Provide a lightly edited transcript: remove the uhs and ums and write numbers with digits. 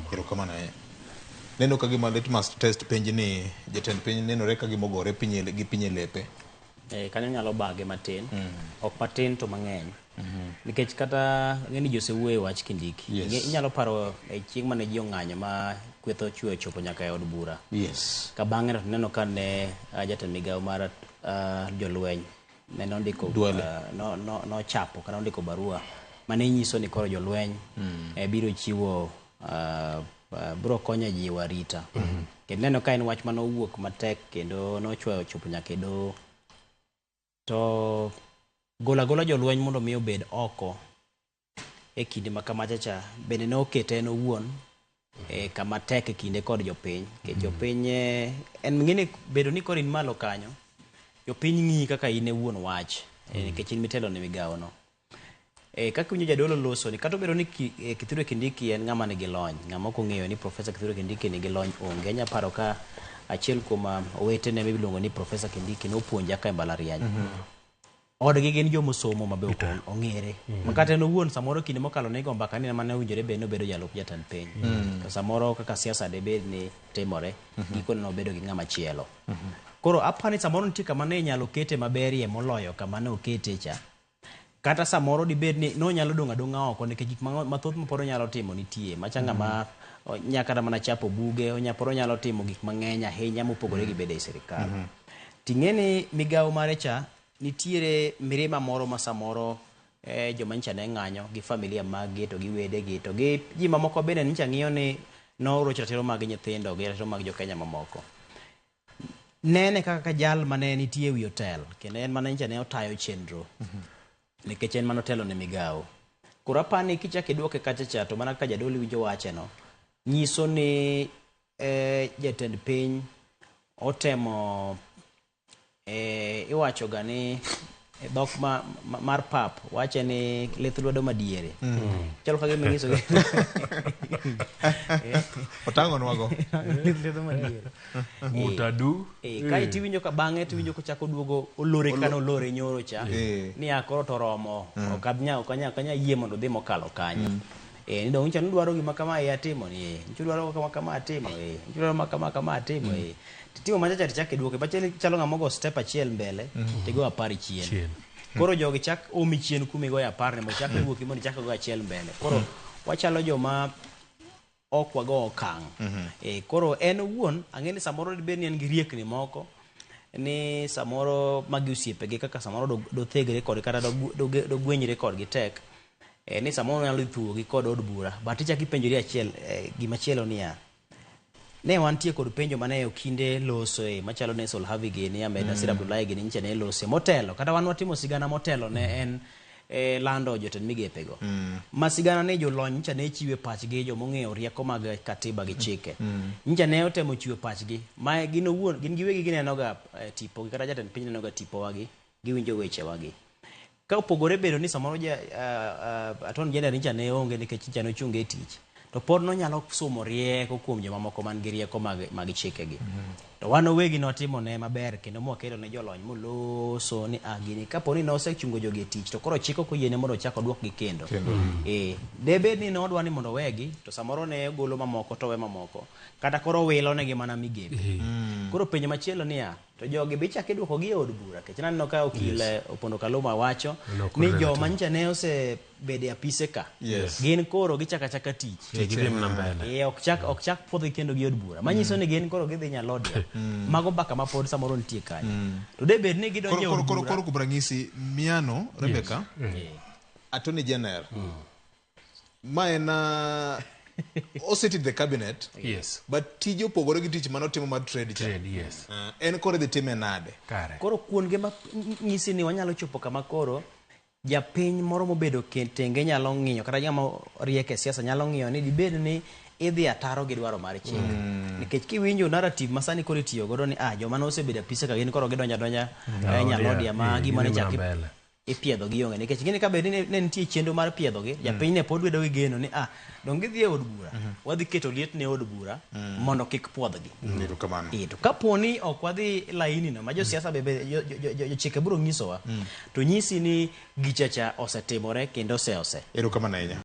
kama. Erokamano ahinya. Neno ka gima litmus test penj ni jatend piny nenore ka gima ogore piny gi piny e lepe. Kanyo nyalo bage matin. Ok matin to mang'eny. Nikech kata ng'eni ji osewuoyo e wach Kindiki. Inyalo paro e chieng' mane ji ong'anyo ma kweth ochwe ochopo nyaka e od bura. Ka bang'e to neno ka ne jatend migawo mar jolweny ne nondiko nochapo kata nondiko barua mane nyiso ni koro jolweny biro chiwo biro konyo jiwo arita. Kendo neno ka en wach mane owuok matek kendo nochwoyo ochopo nyaka e doho. To golo agola jolweny mondo mi obed oko e kinde ma kamacha cha bende ne okete en owuon kama tek e kinde kod jopiny. Nikech jopiny en ng'eni bedo ni koro in malo kanyo, jopiny ng'iyi kaka in e wuon wach nikech in mitelo ne migawo no. Kaka iwinjo jadolo loso ni kata obedo ni Kithure Kindiki en ng'ama nigi lony, ng'ama ok ong'eyo ni Professor Kithure Kindiki nigi lony onge. Anya paro ka achiel kuom owetene miluongo ni Professor Kindiki nopuonja ka e mbalariany. Odgi gin jomosomo mabe ok ong'ere. Ma kata en owuon samoro kinde mokalo ne igo mbaka ni mane owinjore bed ni obedo jalup jatend piny. To samoro kaka siasa debed ni timore, gikone nobedo gi ng'ama chielo. Koro apani ni samoro nitie kama ne inyalo kete maberie moloyo kama ne okete cha. Kata samoro dibed ni nonyalo dong' adong'a oko nikech gik mathoth ma pod onyalo timo nitie. Macha ng'ama nya kata mana chapo buge, pod onyalo timo gik mang'eny ahinya mopogore gi bedo e sirikal. Ting'e ni migawo mare cha nitiere mirima moro ma samoro joma nyicha ne ng'anyo gi familia mag gi to gi wedegi to gi ji mamoko bende nyicha ng'iyo ni norocho ratiro mag nyithindo gi ratiro mag jokenya mamoko. Nene kaka jal mane nitie e wi hotel kendo en mane nyicha ne otayo chenro nikech en mane otelo ne migawo. Koro apani kichako iduoke kacha cha to mana kaka jadolo winjo wache no nyiso ni jatend piny otemo iwacho ga ni e dhok mar pap wache ni lith lwedo madiere. Chalo ka gima inyiso Otang'onwa go. Lith lwedo madiere. Mutadu. Kae tiwinjo ka bang'e tiwinjo kochako duogo olore kaka olore nyoro cha. Ni a koro to romo. Ok anyal yie mondo odhi mokalo kanyo. Ni dong' nyicha nudwaro gima kama atimo ni nyicha udwaro kama kama atimo nyicha udwaro ma kama kama atimo Titimo machacha tichako iduoke. Machielo chalo ng'ama ogo step achiel mbele tigo 10 chien. Koro jogi chak omi chien kuma igoyo 10 ni mondo chak iduoki mondo ichak igo achiel mbele. Koro wachalo joma ok wago okang'. Koro en owuon ang'e ni samoro dibed ni en gi riekni moko ni samoro magi osiepegi kaka samoro dothegre kodgi kata dogwenyre kodgi tek. Ni samoro nyalo dhi thuogi kod od bura. But ichako ipenjori achiel gimachielo niya. Ne wantie kod penjo mane okinde losoe machalo ne Sol Havi gini, Ahmed Nasir Abdullahi gini nyicha ne lose motelo. Kata wan watimo sigana motelo ne en lando jotend migepego. Ma sigana ne jolony nyicha ne chiwe pachgi, jomong'eyo rieko mag katiba gi chike. Nyicha ne otemo chiwo pachgi. Ma gin owuon, gin giwegi ginenoga tipogi, kata jatend piny nenoga tipowagi, giwinjo wechewagi. Ka opogore bedo ni samoro Attorney General nyicha ne onge nikech nyicha ne ochunge e tich, to pod nonyalo somo rieko kuom jomamoko man gi rieko mag chikegi. To wan owegi notimo ne maber kendo mwakelo ne jolony moloso ni gini kapo ni nosechungo jogi e tich to koro chik ok oyiene mondo ochak oduokgi kendo. Debed ni nodwa ni mondo owegi to samoro ne ogolo mamoko to owe mamoko kata koro owilo negi mana migepe. Koro penjo machielo niya, to jogi be ichako iduokogi e od bura nikech naneno ka okil Opondo Kaluma wacho ni joma nyicha ne osebedo e apise ka gin koro gichako achaka tich. Gidhi mana mbele. Ok chak puodhgi kendo gi od bura. Manyiso ni gin koro gidhi Nyalodia. Mago mbaka ma pod samoro nitie kanyo. To debed ni gidonjo e od bura. Koro kuom ranyisi Miano Rebecca, Attorney General, ma en osit in the cabinet. But tije opogore gi tich mane otimo mar trade cha. Trade, yes. En koro idhi time nade? Kare. Koro kuonge ma nyisi ni wanyalo chopo kama koro japiny moro mobedo tenge nyalo ng'iyo kata ng'ama riek e siasa nyalo ng'iyo ni dibed ni idhi ataro gi dwaro mar chik. Nikech kiwinjo narrative ma sani koro itiyo godo ni joma ne osebedo apise ka gin koro gidonjo adonja Nyalodia ma gima ne chak ipiedho gi onge. Nikech gini ka bed ni ne nitie chenro mar piedho gi, japiny ne pod bedo gi geno ni dong gidhi e od bura, wadhi keto liet ne od bura mondo kik puodhgi. Erokamano. To kapo ni ok wadhi laini no ma josiasa be jochike biro nyisowa, to nyisi ni gicha cha osetimore kendo ose. Erokamano ahinya.